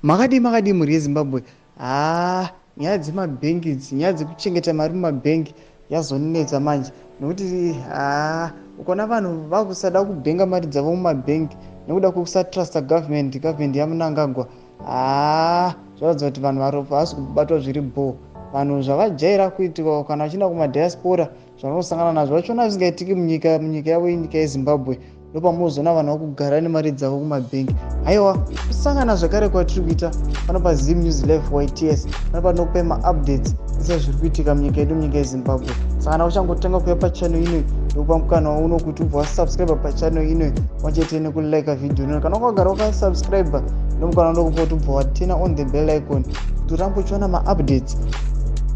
Makadii makadii mhuri yeZimbabwe? Haa, nyaya dzemabhengi idzi, nyaya dzekuchengeta mari mumabhengi yazonetsa manje, nekuti haa, ukaona vanhu vakusada kubhenga mari dzavo mumabhengi nekuda kwekusatrusta government, government yaMnangagwa, haa, zvaratidza kuti vanhu havasi kubatwa zviri bhoo. Vanhu zvavajaira kuitika kana vachienda kumadiaspora, zvavanosangana nazvo vachiona zvisingaitiki munyika yavo, yenyika yeZimbabwe, ndopamunozoona vanhu vakugara nemari dzavo kumabhengi. Haiwa, kusangana zvakare kwatiri kuita pano paZim News Live YTS, pano patinokupai maupdates ese zviri kuitika munyika yedu, munyika yeZimbabwe. Saka kana uchangotanga kuuya pachannel ino, ndokupa mukana uno kuti ubva wasubscribe pachannel ino, wachete nekulike video ino. Kana wakagara wakasubscribe, ndomukana unokupa kuti ubva waturn on the bell icon kuti urambe uchiona maupdates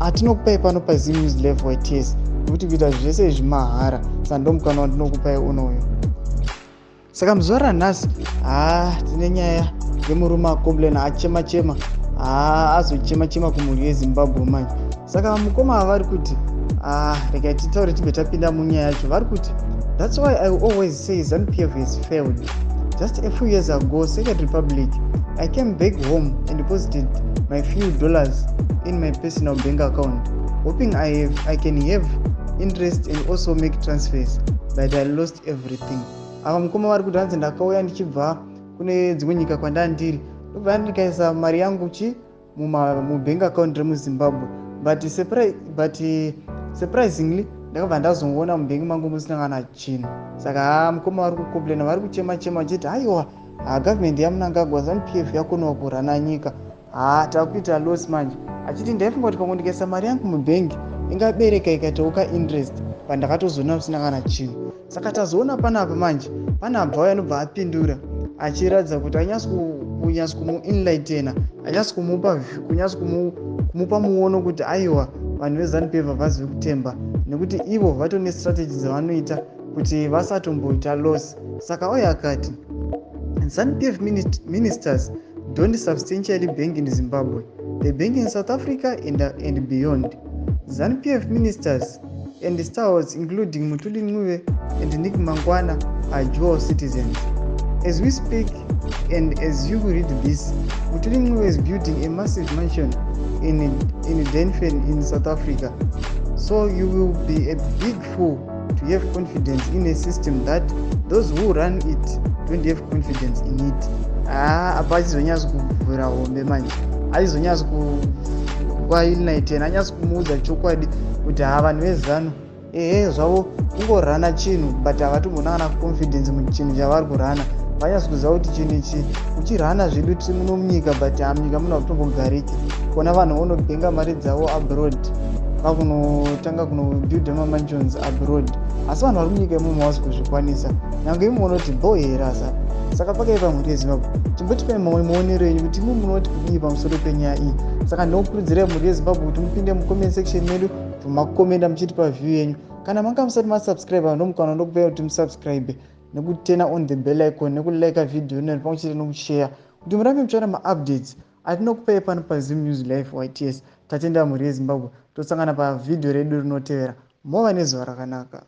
atinokupai pano paZim News Live YTS, nekuti kuita zvese izvi mahara. Saka ndomukana wandinokupai unoyo. Saka muzuva ranhasi, haa, tine nyaya yemurume acomplaina, achema chema, haa, azochema chema kumhuri yeZimbabwe manje. Saka mukoma ava vari kuti, regai titaure, tibve tapinda munyaya yacho. Vari kuti, "That's why I always say ZANU PF has failed. Just a few years ago, Second Republic, I came back home and deposited my few dollars in my personal bank account, hoping I can have interest and also make transfers, but I lost everything." Ava mukoma vari kuti, hanzi ndakauya ndichibva kune dzimwe nyika kwandandiri, ndobva ndikaisa mari yangu chi mubank account remuZimbabwe, but surprisingly ndakabva ndazongoona mubhengi mangu musina kana chinhu. Saka ha, mukoma vari kucomplaina, vari kuchema chema vachiti, haiwa, government yaMnangagwa, ZANU PF, yakonewa kurana nyika. Ha, takuita loss manje. Achiti, ndaifunga kuti pamwe ndikaisa mari yangu mubhengi ingabereka, ikaitawo interest, pandakatozoona musina kana chinhu. Saka tazoona panapa manje panabva uya anobva apindura achiratidza kuti anyatsi kunyatsi kumuenlightena, anyatsi kumupa, kunyatsi kumupa muono kuti aiwa, vanhu veZANU PF havazivi kutemba, nekuti ivo vatone strategy dzavanoita kuti vasatomboita loss. Saka uyo akati, "ZANU PF ministers don't substantially bank in Zimbabwe. They bank in South Africa and beyond. ZANU PF ministers and stalwarts, including Mthuli Ncube and Nick Mangwana, are dual citizens. As we speak and as you read this, Mthuli Ncube is building a massive mansion in Dainfern in South Africa. So you will be a big fool to have confidence in a system that those who run it don't have confidence in it." Ah, apa achizonyatsi kuvhura hombe manje, achizonyatsi kuvaenlightena, anyatsi kumuudza chokwadi kuti ha, vanhu veZANU, ehe zvavo kungorana chinhu, but havatombona kana confidence muchinhu chavari kurana. Vanyatsi kuziva kuti chinhu ichi uchirana zvedu tiri muno munyika, but ha, munyika muno hakutombogariki. Kuona vanhu vonobhenga mari dzavo abroad, vakunotanga kunobuilda mamansions abroad, asi vanhu vari munyika imomo havasi kuzvikwanisa. Nyange imo munoti bo here asa. Saka pakaipa, mhuri yeZimbabwe. Chimbotipai maonero enyu kuti imo munoti kudii pamusoro penyaya iyi. Saka ndinokurudzirai, mhuri yeZimbabwe, kuti mupinde mucomment section medu, makomenda muchitipa view yenyu. Kana manga musati masubscribe, ndomukana ndokupai kuti musubscribe nekuturn on the bell icon, nekulike video ino pamwe chete nekushare, kuti murambe muchiona maupdates atinokupai pano paZim News Live YTS. Tatenda, mhuri yeZimbabwe. Tosangana pavhidhiyo redu rinotevera. Mova nezuva rakanaka.